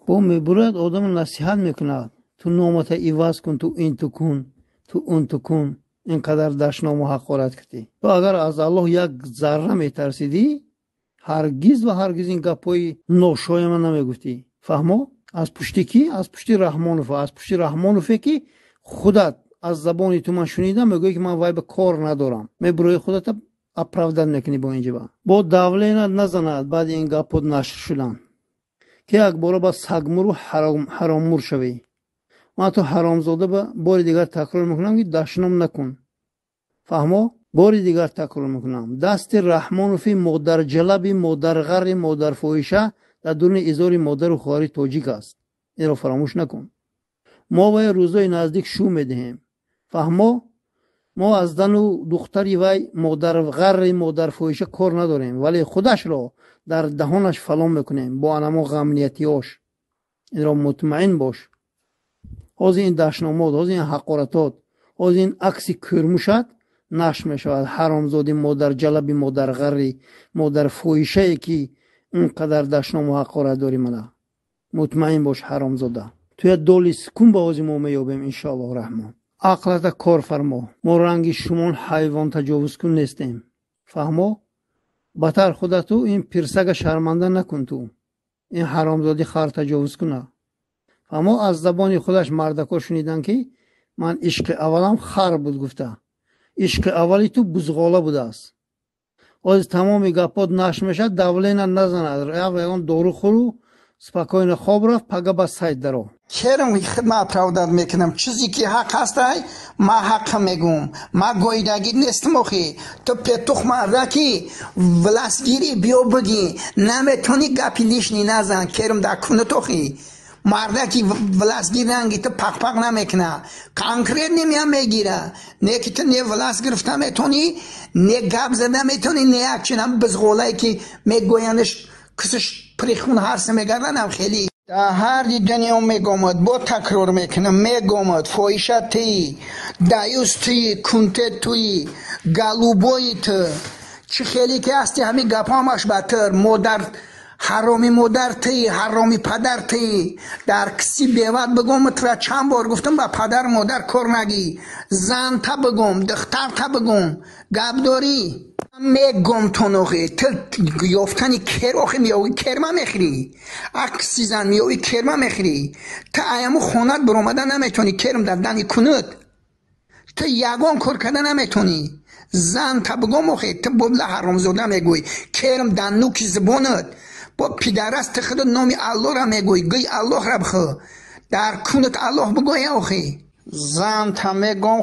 Бо мебурад, одамро насиҳат мекунад: ту номата иваз кун, ту ин ту кун, ту он ту кун, ин қадар дашному ҳақорат кардӣ. Ту агар аз Аллоҳ як зарра метарсидӣ, ҳаргиз ва ҳаргиз ин гапҳои ношояма намегуфтӣ. Фаҳмо? Аз пушти кӣ? Аз пушти Раҳмонов. Аз пушти Раҳмонове, ки худат аз забони ту ман шунидам, мегӯӣ, ки ман вай ба кор надорам. Мебурои, худата оправдать мекунӣ бо ин ҷиба. Бо давление назанад баъди ин гапҳо нашр шудан, ки якбора ба сагмуру ҳароммур шавӣ. Ман ту ҳаромзода ба бори дигар такрор мекунам, ки дашном накун. Фаҳмо? Бори дигар такрор мекунам: дасти Раҳмонови модарҷалаби, модарғарри, модарфоҳиша дар дуруни изори модару хоҳари тоҷик аст. Инро фаромӯш накун. Мо вай рӯзои наздик шу медиҳем. Фаҳмо? Мо аз зану духтари вай модарғарри, модарфоҳиша кор надорем, вале худашро дар даҳонаш фалон мекунем бо анамо ғамниятиёш. Инро мутмаин бош. Ҳозир ин дашномот, ҳозир ин ҳақоратот, ҳозир ин акси кӯрмушат нашр мешавад. Ҳаромзоди модарҷалаби, модарғарри, модарфоҳишае, ки он қадар дашному ҳақорат дорӣ, мана мутмаин бош, ҳаромзода, туя доли сукун ба ҳозир мо меёбем, иншоаллоҳ раҳмон. Ақлата кор фармо. Мо ранги шумон ҳайвон таҷовузкун нестем. Фаҳмо? Батар худату ин пирсага шарманда накун. Ту ин ҳаромзоди хар таҷовузкуна. Фаҳмо? Аз забони худаш мардако шунидан, ки ман ишқи аввалам хар буд гуфта. Ишқи аввали ту бузғола будааст. Ҳозир тамоми гапҳот нашр мешавад. Давление назанад, ягон дору хӯру спокойно хоб рафт, пага ба сайт даро. Керам хидма оправдать мекунам. Чизе ки ҳақ ҳастай, ма ҳаққа мегӯм. Ма гоидагӣ нестам охи. Ту петух мардаки властгирӣ, биё бигӣ. Наметони, гапи лишний назан, керам дар кунут охи. Мардаки властгир ранги ту пақпақ намекуна, конкретно мея мегира. Не ки ту не власть гирифта метонӣ, не гап зада метонӣ, не як чинам бизғолае, ки мегӯянаш кисиш прихун ҳарса мегарданам. Хеле дар ҳар дунё мегомад, бо такрор мекунам, мегомад: фоҳиша тии, даюс тии, кунте туи, голубои ту. Чӣ хеле ки ҳасти, ҳамин гапҳо ҳамаш ба тир. Модар ҳароми, модар тии, ҳароми падар тии. Дар киси беват бигом, тра чанд бор гуфтам, ба падар модар кор нагӣ. Занта бигом, духтарта бигом, гап дорӣ, мегом тонохи. Ту ёфтани кер охи, меёви, керма мехӯрӣ. Акси зан меёви, керма мехӯрӣ. Ту аяму хонат биромада наметонӣ, керм дар дани кунут. Ту ягон кор карда наметонӣ. Занта бигом охи, ту бобла ҳаромзода мегӯй, керм дар нуки зибонат. Бо пидарас, ту худ номи Аллоҳра мегӯй, гӯй Аллоҳра бихӯ, дар кунут Аллоҳ бигӯя охи. Занта мегом.